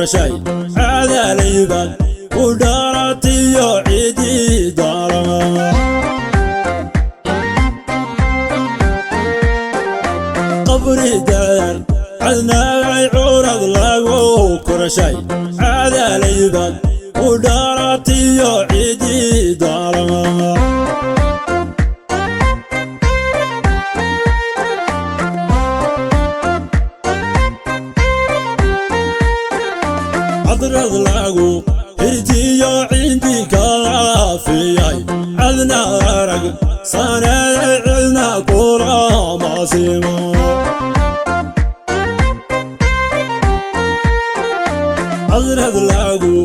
korashay cadaalaybaad u dhalatiyo ciidii daalama. Qabri daar cadnaagay curad lagu korashay cadaalaybaad u dhalatiyo ciidii daalama. Cadrad lagu hirtiyo cindi kalaafiyay cadna arag saneey cidna kulamasimo. Cadrad lagu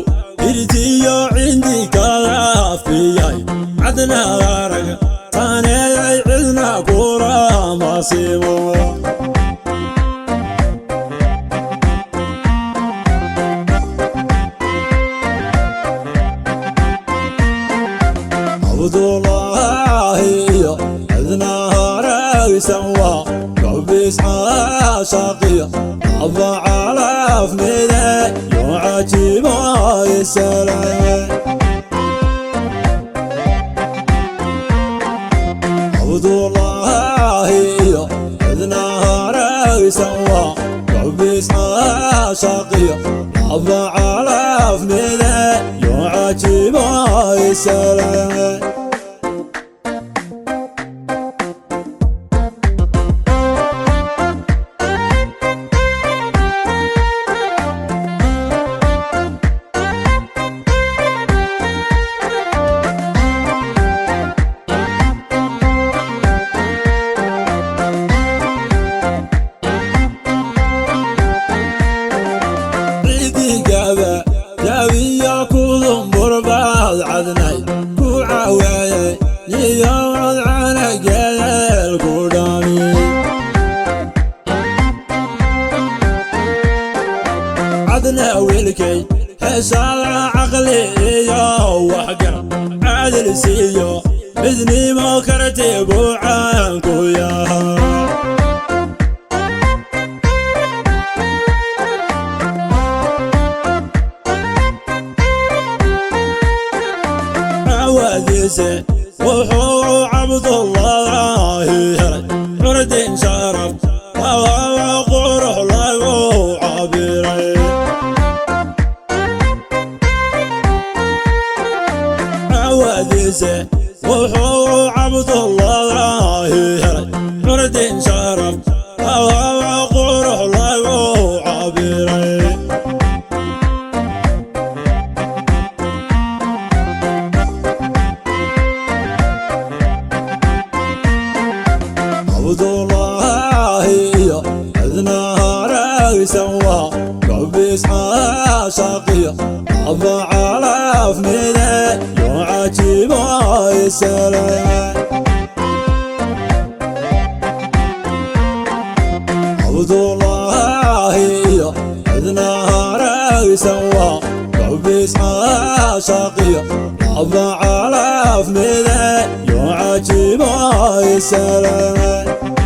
hirtiyo cindi kalaafiyay cadna arag saneey cidna kulamasimo. Cabdullaahi iyo cidna haragsan waa gobis caashaqiyo aba calaf mide yo cajibo isalaam. Cabdullaahi iyo cidna haragsan waa gobis caashaqiyo aba calaf mide yo cajibo isalaam. Ciidigaba daawiya kudun burbaad cadnay ku caawaayay iyo codcanageel ku dhami. Cadna wiilkay heeshaada caqli iyo waxgarad caadil siiyo midnimo karti buu caan ku yahaa. Cawaadiise wuxuu Cabdullaahi helay curdin sharaf qurux lagu cabiray. Cawaadiise wuxuu Cabdullaahi helay curdin sharaf qurux lagu cabiray. Cabdullaahi iyo cidna haragsan waa gobis caashaqiyo aba calaf mide yo cajibo isalaam. Cabdullaahi iyo cidna haragsan waa gobis caashaqiyo aba calaf mide yo cajibo isalaam.